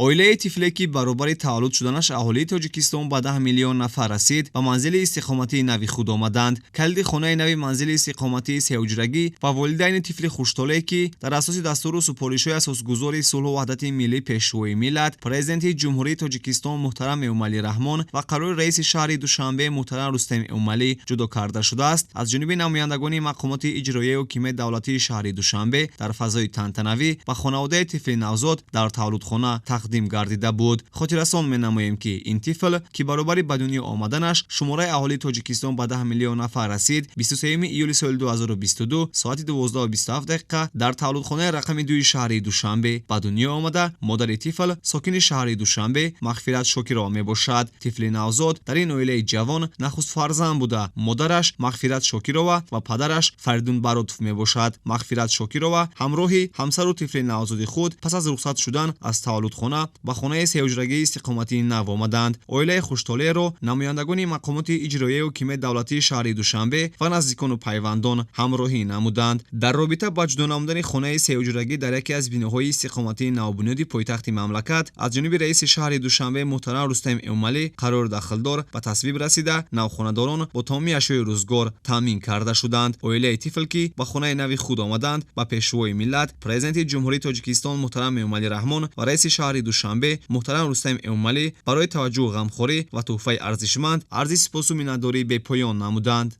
Оилаи тифле, ки баробари таваллуд шуданаш аҳолии Тоҷикистон ба 10 миллион нафар расид, ба манзили истиқоматии нави худ омаданд. Калиди хонаи нави манзили истиқоматии сеҳуҷрагӣ ба волидайни тифли хуштоле, ки дар асоси дастуру супоришҳои асосгузори сулҳу ваҳдати миллӣ, Пешвои миллат, Президенти Ҷумҳурии Тоҷикистон муҳтарам Эмомалӣ Раҳмон ва қарори раиси шаҳри Душанбе муҳтарам Рустам Эмомалӣ ҷудо карда шудааст, аз ҷониби намояндагони мақомоти иҷроияи ҳокимияти давлатии шаҳри Душанбе дар фазои тантанавӣ ба хонаводаи тифли навзод дар таваллудхона тақдим гардида буд. Хотиррасон менамоем, ки ин тифл, ки баробари ба дунё омаданаш шумораи аҳолии Тоҷикистон ба 10 миллион нафар расид, 23 июли соли 2022 соати 12:27 дақиқа дар таваллудхонаи рақами 2-и шаҳри Душанбе ба дунё омада, модари тифл сокини шаҳри Душанбе Мағфират Шокирова мебошад. Тифли навзод дар ин оилаи ҷавон нахуст фарзанд буда, модараш Мағфират Шокирова ва падараш Фаридун Баротов мебошад. Мағфират Шокирова ҳамроҳи ҳамсару тифли навзоди худ пас аз рухсат шудан аз таваллудхона ба хонаи сеҳуҷрагии истиқоматии нав омаданд. Оилаи хуштолеъро намояндагони мақомоти иҷроияи ҳокимияти давлатии шаҳри Душанбе ва наздикону пайвандон ҳамроҳӣ намуданд. Дар робита ба ҷудо намудани хонаи сеҳуҷрагӣ дар яке аз биноҳои истиқоматии навбунёди пойтахти мамлакат аз ҷониби раиси шаҳри Душанбе муҳтарам Рустам Эмомалӣ қарори дахлдор ба тасвиб расида, навхонадорон бо тамоми ашёи рӯзгор таъмин карда шуданд. Оилаи тифл, ки ба хонаи нави худ омаданд, ба Пешвои миллат, Президенти Ҷумҳурии Тоҷикистон муҳтарам Эмомалӣ Раҳмон ва раиси шаҳри Душанбе муҳтарам Рустам Эмомалӣ барои таваҷҷӯҳу ғамхорӣ ва тӯҳфаи арзишманд арзи сипосу миннатдории бепоён намуданд.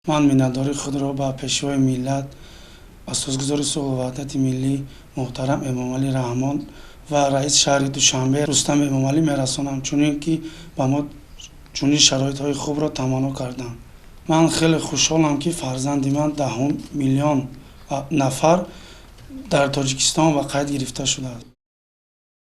Ман миннатдории худро ба Пешвои миллат, асосгузори сулҳу ваҳдати миллӣ муҳтарам Эмомалӣ Раҳмон ва раиси шаҳри Душанбе Рустам Эмомалӣ мерасонам, чунин ки ба мо чунин шароитҳои хубро таманно карданд. Ман хеле хушҳолам, ки фарзанди ман 10 миллион нафар дар Тоҷикистон ба қайд гирифта шудааст.